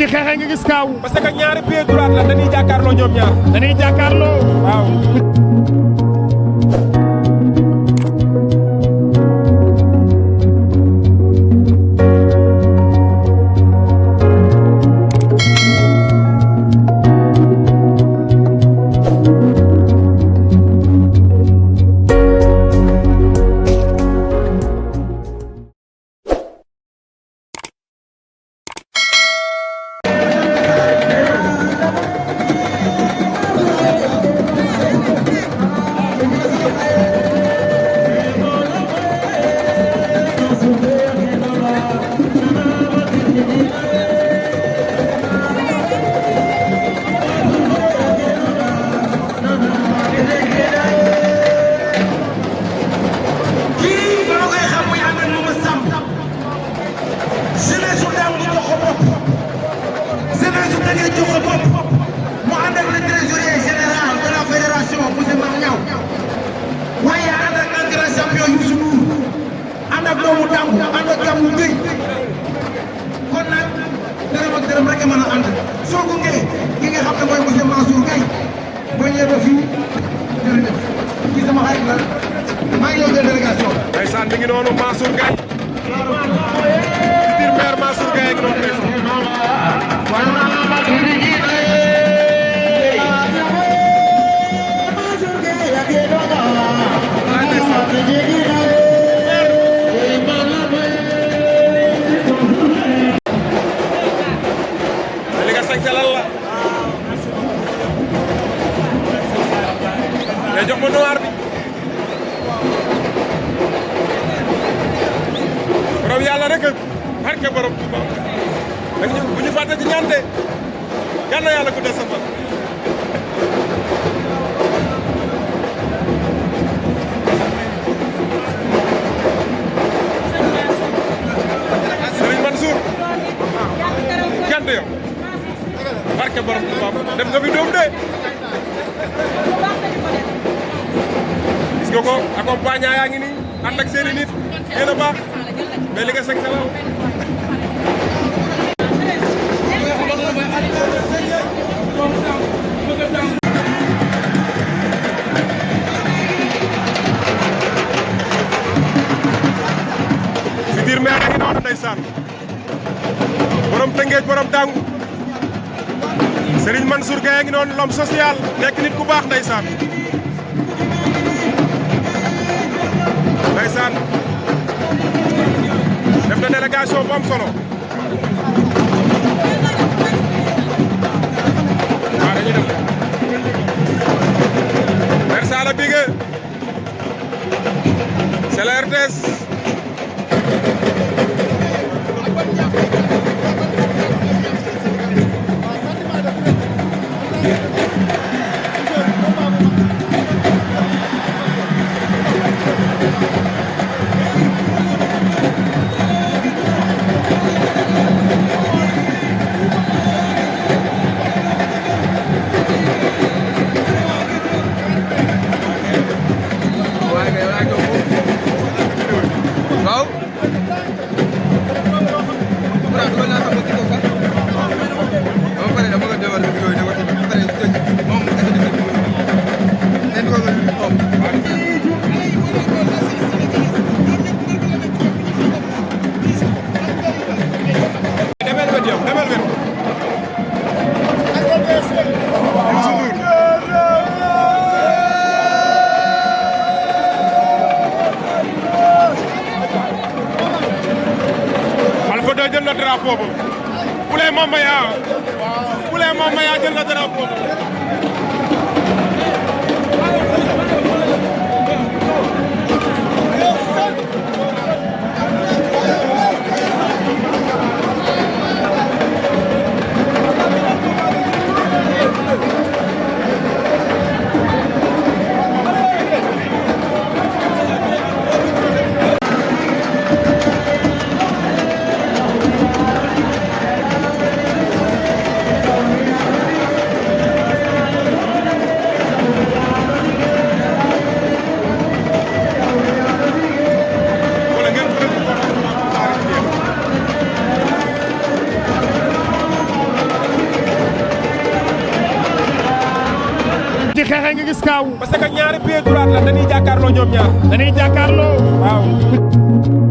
ñuy xeexee nga gis kaaw. parce que ñaari pied droite la dañuy jàkkaarloo ñoom ñaar. dañuy jàkkaarloo. waaw. Ndeysaan mi ngi noonu Mansour Gaye futur maire Mansour Gaye ak noonu li nga sañ salal la day jox ma noir bi borom yàlla rek barke borom Tuuba ak ñu bu ñu fàtte ci ñaan de yal na yàlla ko des sa fan Serigne Mansour gànd yow barke borom Tuuba def nga fi doom de gis nga ko accompagnant yaa ngi nii ànd ak seeni nit yéen a baax mais li nga sëñ sa law futur maire a ngi noonu ndeysaan borom Tëngéej borom Dangu Serigne Mansour Gaye a ngi noonu l'homme social nekk nit ku baax ndeysaan ndeysaan def na délégation bu am solo waaw dañuy def merci à la bigue c'est la RTS jël na drapeau ba Poulain Mamaya jël na drapeau ba xeexee nga gis kaaw. parce que ñaari pied droite la dañuy jàkkaarloo ñoom ñaar. dañuy jàkkaarloo. waaw.